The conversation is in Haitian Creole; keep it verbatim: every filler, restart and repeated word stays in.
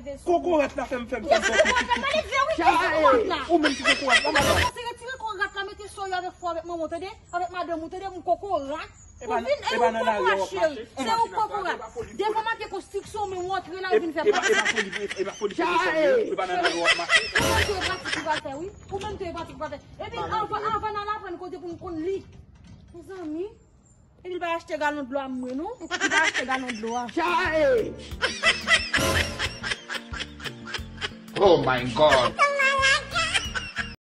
leve sou ou. Kokorat la fè m fè m fè m fè m fè m. Kokorat la, pa leve, wi, ki kokorat la? Ou menm ki kokorat la, madanm. Ou panse retire kokorat la, mete sou yo avèk frè, avèk manman, tande? Avèk madanm ou, tande? M kokorat. Ou vin, e ou kokorat, cheri. Se ou kokorat. Devan make konstriksyon, men ou antre la, ou vin fè pati. E pa foli, e pa foli, e pa foli, e pa nan lari w ap mache. Ou menm tou e pati ki pral fè, wi. Ou menm tou e pati ki pral fè. Epi anvan, anvan n al aprann koze pou n konn li. Mezanmi. Epi l pa achte galon dlo a mwen, non. Li pa achte galon dlo a. Oh my God.